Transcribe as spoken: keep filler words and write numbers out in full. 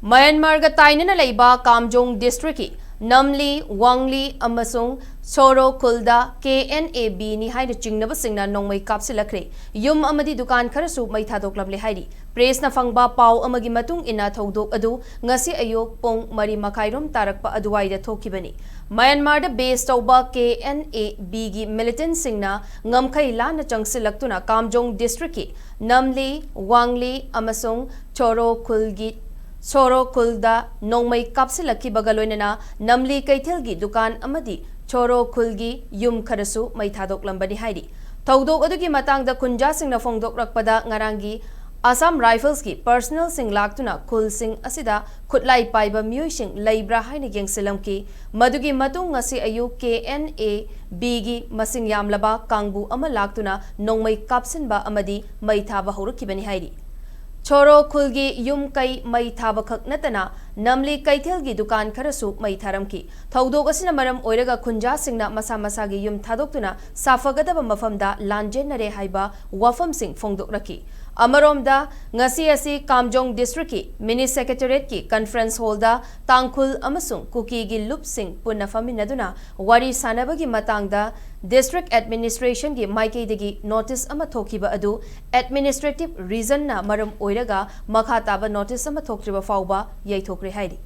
ꯃ꯭ꯌꯥꯟꯃꯥꯔꯒ ꯇꯥꯏꯅꯅ ꯂꯩꯕ ꯀꯥꯝꯖꯣꯡ ꯗꯤꯁꯇ꯭ꯔꯤꯛꯀꯤ ꯅꯝꯂꯤ, ꯋꯥꯡꯂꯤ ꯑꯃꯁꯨꯡ ꯁꯣꯔꯣ ꯈꯨꯜꯗ ꯀꯦ ꯑꯦꯟ ꯑꯦ ꯕꯤꯅꯤ ꯍꯥꯏꯅ ꯆꯤꯡꯅꯕꯁꯤꯡꯅ ꯅꯣꯡꯃꯩ ꯀꯥꯞꯁꯤꯜꯂꯛꯈ꯭ꯔꯦ꯫ ꯌꯨꯝ ꯑꯃꯗꯤ ꯗꯨꯀꯥꯟ ꯈꯔꯁꯨ ꯃꯩ ꯊꯥꯗꯣꯛꯂꯝꯂꯦ ꯍꯥꯏꯔꯤ꯫ ꯄ꯭ꯔꯦꯁꯅ ꯐꯪꯕ ꯄꯥꯎ ꯑꯃꯒꯤ ꯃꯇꯨꯡ ꯏꯟꯅ, ꯊꯧꯗꯣꯛ ꯑꯗꯨ ꯉꯁꯤ ꯑꯌꯨꯛ ꯄꯨꯡ ꯃꯔꯤ ꯃꯈꯥꯏꯔꯣꯝ ꯇꯥꯔꯛꯄ ꯑꯗꯨꯋꯥꯏꯗ ꯊꯣꯛꯈꯤꯕꯅꯤ꯫ ꯃ꯭ꯌꯥꯟꯃꯥꯔꯗ ꯕꯦꯁ ꯇꯧꯕ ꯀꯦ ꯑꯦꯟ ꯑꯦ ꯕꯤꯒꯤ ꯃꯤꯂꯤꯇꯦꯟꯠꯁꯤꯡꯅ ꯉꯝꯈꯩ ꯂꯥꯟꯅ ꯆꯪꯁꯤꯜꯂꯛꯇꯨꯅ ꯀꯥꯝꯖꯣꯡ ꯗꯤꯁꯇ꯭ꯔꯤꯛꯀꯤ ꯅꯝꯂꯤ, ꯋꯥꯡꯂꯤ ꯑꯃꯁꯨꯡ ꯁꯣꯔꯣ ꯈꯨꯜꯒꯤ, ꯁꯣꯔꯣ ꯈꯨꯜꯗ ꯅꯣꯡꯃꯩ ꯀꯥꯞꯁꯤꯜꯂꯛꯈꯤꯕꯒ ꯂꯣꯏꯅꯅ ꯅꯝꯂꯤ ꯀꯩꯊꯦꯜꯒꯤ ꯗꯨꯀꯥꯟ ꯑꯃꯗꯤ ꯁꯣꯔꯣ ꯈꯨꯜꯒꯤ ꯌꯨꯝ ꯈꯔꯁꯨ ꯃꯩ ꯊꯥꯗꯣꯛꯂꯝꯕꯅꯤ ꯍꯥꯏꯔꯤ꯫ ꯊꯧꯗꯣꯛ ꯑꯗꯨꯒꯤ ꯃꯇꯥꯡꯗ ꯈꯨꯟꯖꯥꯁꯤꯡꯅ ꯐꯣꯡꯗꯣꯛꯂꯛꯄꯗ, ꯉꯔꯥꯡꯒꯤ ꯑꯁꯥꯝ ꯔꯥꯏꯐꯜꯁꯀꯤ ꯄꯔꯁꯅꯦꯜꯁꯤꯡ ꯂꯥꯛꯇꯨꯅ ꯈꯨꯜꯁꯤꯡ ꯑꯁꯤꯗ ꯈꯨꯠꯂꯥꯏ ꯄꯥꯏꯕ ꯃꯤꯑꯣꯏꯁꯤꯡ ꯂꯩꯕ꯭ꯔꯥ ꯍꯥꯏꯅ ꯌꯦꯡꯁꯤꯜꯂꯝꯈꯤ꯫ ꯃꯗꯨꯒꯤ ꯃꯇꯨꯡ ꯉꯁꯤ ꯑꯌꯨꯛ ꯀꯦ ꯑꯦꯟ ꯑꯦ ꯕꯤꯒꯤ ꯃꯁꯤꯡ ꯌꯥꯝꯂꯕ ꯀꯥꯡꯕꯨ ꯑꯃ ꯂꯥꯛꯇꯨꯅ ꯅꯣꯡꯃꯩ ꯀꯥꯞꯁꯤꯟꯕ ꯑꯃꯗꯤ ꯃꯩ ꯊꯥꯕ ꯍꯧꯔꯛꯈꯤꯕꯅꯤ ꯍꯥꯏꯔꯤ꯫ ꯁꯣꯔꯣ ꯈꯨꯜꯒꯤ ꯌꯨꯝ ꯀꯩ ꯃꯩ ꯊꯥꯕ ꯈꯛ ꯅꯠꯇꯅ ꯅꯝꯂꯤ ꯀꯩꯊꯦꯜꯒꯤ ꯗꯨꯀꯥꯟ ꯈꯔꯁꯨ ꯃꯩ ꯊꯥꯔꯝꯈꯤ꯫ ꯊꯧꯗꯣꯛ ꯑꯁꯤꯅ ꯃꯔꯝ ꯑꯣꯏꯔꯒ ꯈꯨꯟꯖꯥꯁꯤꯡꯅ ꯃꯁꯥ ꯃꯁꯥꯒꯤ ꯌꯨꯝ ꯊꯥꯗꯣꯛꯇꯨꯅ ꯁꯥꯐꯒꯗꯕ ꯃꯐꯝꯗ ꯂꯥꯟꯖꯦꯟꯅꯔꯦ ꯍꯥꯏꯕ ꯋꯥꯐꯝꯁꯤꯡ ꯐꯣꯡꯗꯣꯛꯂꯛꯈꯤ꯫ ꯑꯃꯔꯣꯝꯗ, ꯉꯁꯤ ꯑꯁꯤ ꯀꯥꯝꯖꯣꯡ ꯗꯤꯁꯇ꯭ꯔꯤꯛꯀꯤ ꯃꯤꯅꯤ ꯁꯦꯀ꯭ꯔꯦꯇꯦꯔꯤꯌꯦꯠꯀꯤ ꯀꯟꯐꯔꯦꯟꯁ ꯍꯣꯜꯗ ꯇꯥꯡꯈꯨꯜ ꯑꯃꯁꯨꯡ ꯀꯨꯀꯤꯒꯤ ꯂꯨꯞꯁꯤꯡ ꯄꯨꯟꯅ ꯐꯝꯃꯤꯟꯅꯗꯨꯅ ꯋꯥꯔꯤ ꯁꯥꯅꯕꯒꯤ ꯃꯇꯥꯡꯗ ꯗꯤꯁꯇ꯭ꯔꯤꯛ ꯑꯦꯗꯃꯤꯅꯤꯁꯇ꯭ꯔꯦꯁꯟꯒꯤ ꯃꯥꯏꯀꯩꯗꯒꯤ ꯅꯣꯇꯤꯁ ꯑꯃ ꯊꯣꯛꯈꯤꯕ ꯑꯗꯨ ꯑꯦꯗꯃꯤꯅꯤꯁꯇ꯭ꯔꯦꯇꯤꯚ ꯔꯤꯖꯟꯅ ꯃꯔꯝ ꯑꯣꯏꯔꯒ ꯃꯈꯥ ꯇꯥꯕ ꯅꯣꯇꯤꯁ ꯑꯃ ꯊꯣꯛꯇ꯭ꯔꯤꯕ ꯐꯥꯎꯕ ꯌꯩꯊꯣꯛꯈ꯭ꯔꯦ ꯍꯥꯏꯔꯤ꯫